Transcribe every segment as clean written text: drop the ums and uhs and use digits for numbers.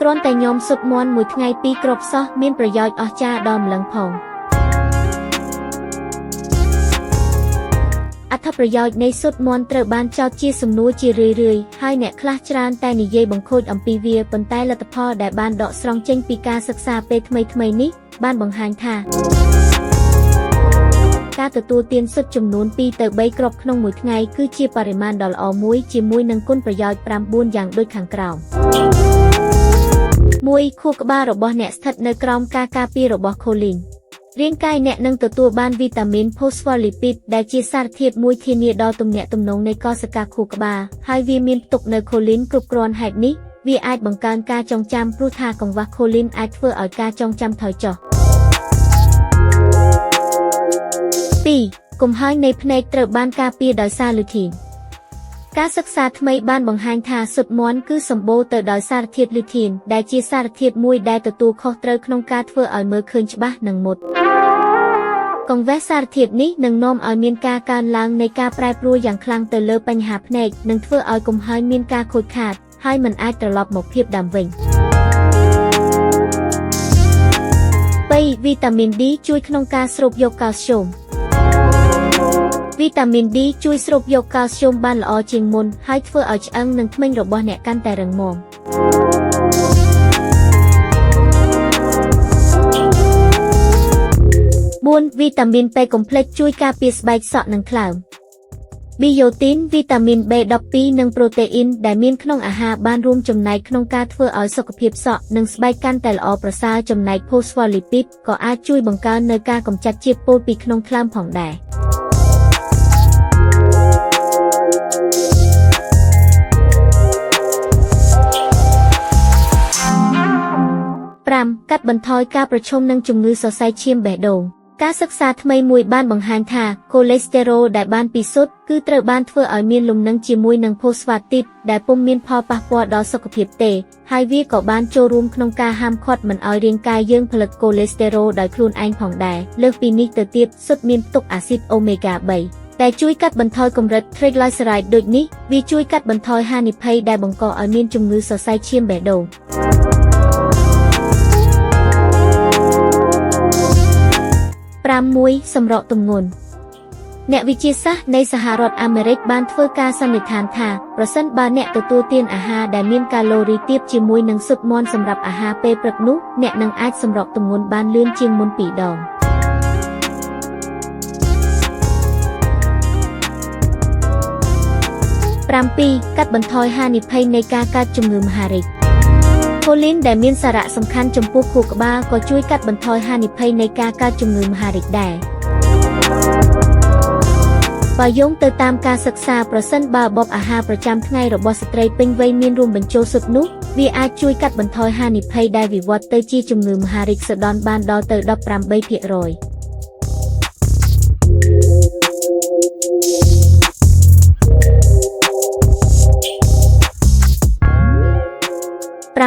គ្រាន់តែញោមស៊ុតមាន់មួយថ្ងៃពីរគ្រាប់សោះមានប្រយោជន៍អស្ចារ្យដល់ម្លឹងផងអត្ថប្រយោជន៍នៃស៊ុតមាន់ត្រូវបានចោទជាសំណួរជារឿយៗហើយអ្នកខ្លះច្រើនតែនិយាយបង្ខូចអំពីវាប៉ុន្តែលទ្ធផលដែលបានដកស្រង់ចេញពីការសិក្សាពេលថ្មីៗនេះបានបង្ហាញថាការទទួលទានស៊ុតចំនួន2ទៅ3គ្រាប់ក្នុងមួយថ្ងៃគឺជាបរិមាណដ៏ល្អមួយជាមួយនឹងគុណប្រយោជន៍9យ៉ាងដូចខាងក្រោម1ខួរក្បាលរបស់អ្នកស្ថិតនៅក្រោមការការពាររបស់ខូលីនរាងកាយអ្នកនឹងទទួលបានវីតាមីនផូស្វូលីពីតដែលជាសារធាតុមួយធានាដល់ទំនាក់ទំនងនៃកោសិកាខួរក្បាលហើយវាមានផ្ទុកនៅខូលីនគ្រប់គ្រាន់ហេតុនេះវាអាចបង្កើនការចងចាំព្រោះថាកង្វះខូលីនអាចធ្វើឲ្យការចងចាំថយចុះ2កំហែងនៃភ្នែកត្រូវបានការពារដោយសារលូធីនការសិក្សាថ្មីបានបង្ហាញថាស៊ុតមាន់គឺសម្បូរទៅដោយសារធាតុលូធីនដែលជាសារធាតុមួយដែលទទួលខុសត្រូវក្នុងការធ្វើឲ្យមើលឃើញច្បាស់និងមុតកង្វះសារធាតុនេះនឹងនាំឲ្យមានការកើនឡើងនៃការប្រែប្រួលយ៉ាងខ្លាំងទៅលើបញ្ហាភ្នែកនិងធ្វើឲ្យកំហែងមានការខូចខាតហើយមិនអាចត្រឡប់មកភាពដើមវិញ3វីតាមីន D ជួយក្នុងការស្រូបយកកាល់ស្យូមវីតាមីន D ជួយស្រូបយកកាល់ស្យូមបានល្អជាងមុនហើយធ្វើឲ្យឆ្អឹងនិងធ្មេញរបស់អ្នកកាន់តែរឹងមាំ4វីតាមីន B កុំផ្លេចជួយការពារស្បែកសក់និងថ្លើមប៊ីយ៉ូទីនវីតាមីន B12 និងប្រូតេអ៊ីនដែលមានក្នុងអាហារបានរួមចំណែកក្នុងការធ្វើឲ្យសុខភាពសក់និងស្បែកកាន់តែល្អប្រសើរចំណែកផូស្វូលីពីតក៏អាចជួយបង្កើននូវការកម្ចាត់ជាតិពុលពីក្នុងថ្លើមផងដែរ5កាត់បន្ថយការប្រឈមនឹងជំងឺសរសៃឈាមបេះដូងការសិក្សាថ្មីមួយបានបង្ហាញថាកូលេស្តេរ៉ុលដែលបានពីស៊ុតគឺត្រូវបានធ្វើឲ្យមានលំនឹងជាមួយនឹងផូស្វ៉ាទីតដែលពុំមានផលប៉ះពាល់ដល់សុខភាពទេហើយវាក៏បានចូលរួមក្នុងការហាមឃាត់មិនឲ្យរាងកាយយើងផលិតកូលេស្តេរ៉ុលដោយខ្លួនឯងផងដែរលើសពីនេះទៅទៀតស៊ុតមានផ្ទុកអាស៊ីតអូមេហ្គា3ដែលជួយកាត់បន្ថយកម្រិត Triglyceride ដូចនេះវាជួយកាត់បន្ថយហានិភ័យដែលបង្កឲ្យមានជំងឺសរសៃឈាមបេះដូង6សម្រកទម្ងន់អ្នកវិទ្យាសាស្ត្រនៃសហរដ្ឋអាមេរិកបានធ្វើការសន្និដ្ឋានថាប្រសិនបើអ្នកទទួលទានអាហារដែលមានកាឡូរីទាបជាមួយនឹងស៊ុតមាន់សម្រាប់អាហារពេលព្រឹកនោះអ្នកនឹងអាចសម្រកទម្ងន់បានលឿនជាងមុន2ដង7កាត់បន្ថយហានិភ័យនៃការកើតជំងឺមហារីកខូលីនដែលមានសារៈសំខាន់ចំពោះខួរក្បាលក៏ជួយកាត់បន្ថយហានិភ័យនៃការកើតជំងឺមហារីកដែរបើយោងទៅតាមការសិក្សាប្រសិនបើរបបអាហារប្រចាំថ្ងៃរបស់ស្ត្រីពេញវ័យមានរួមបញ្ចូលស៊ុតនោះវាអាចជួយកាត់បន្ថយហានិភ័យដែលវិវត្តទៅជាជំងឺមហារីកសដន់បានដល់ទៅ 18%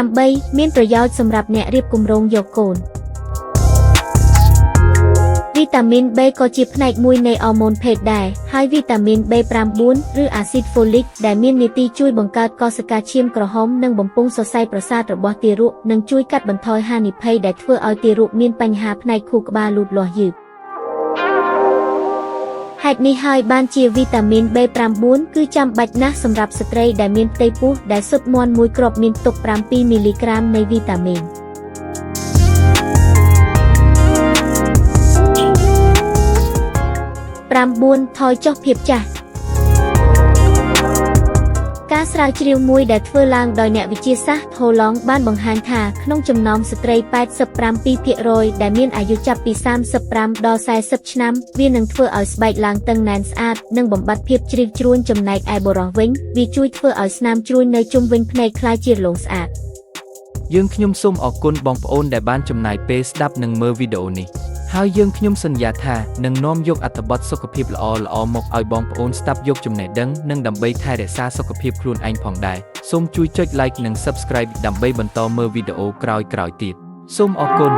8មានប្រយោជន៍សម្រាប់អ្នករៀបគម្រោងយកកូនវីតាមីន B ក៏ជាផ្នែកមួយនៃអរម៉ូនភេទដែរហើយវីតាមីន B9 ឬអាស៊ីតហ្វូលិកដែលមាននាទីជួយបង្កើតកោសិកាឈាមក្រហមនិងបំពង់សរសៃប្រសាទរបស់ទារកនិងជួយកាត់បន្ថយហានិភ័យដែលធ្វើឲ្យទារកមានបញ្ហាផ្នែកខួរក្បាលលូតលាស់យឺតហេតុនេះហើយបានជាវីតាមីន B9 គឺចាំបាច់ណាស់សម្រាប់ស្ត្រីដែលមានផ្ទៃពោះដែលស៊ុតមាន់មួយគ្រាប់មានផ្ទុក7មីលីក្រាមនៃវីតាមីន9ថយចុះភាពចាស់ការស្រាវជ្រាវមួយដែលធ្វើឡើងដោយអ្នកវិទ្យាសាស្ត្រហូឡង់បានបង្ហាញថាក្នុងចំណោមស្ត្រី 87% ដែលមានអាយុចាប់ពី35ដល់40ឆ្នាំវានឹងធ្វើឲ្យស្បែកឡើងតឹងណែនស្អាតនិងបំបត្តិភាពជ្រីវជ្រួញចំណែកឯបុរសវិញវាជួយធ្វើឲ្យស្នាមជ្រួញនៅជុំវិញភ្នែកក្លាយជារលោងស្អាតយើងខ្ញុំសូមអរគុណបងប្អូនដែលបានចំណាយពេលស្ដាប់និងមើលវីដេអូនេះហើយយើងខ្ញុំសន្យាថានឹងនាំយកអត្ថបទសុខភាពល្អៗមកឲ្យបងប្អូនស្ដាប់យកចំណេះដឹងនិងដើម្បីថែរក្សាសុខភាពខ្លួនឯងផងដែរសូមជួយចុច Like និង Subscribe ដើម្បីបន្តមើលវីដេអូក្រោយៗទៀតសូមអរគុណ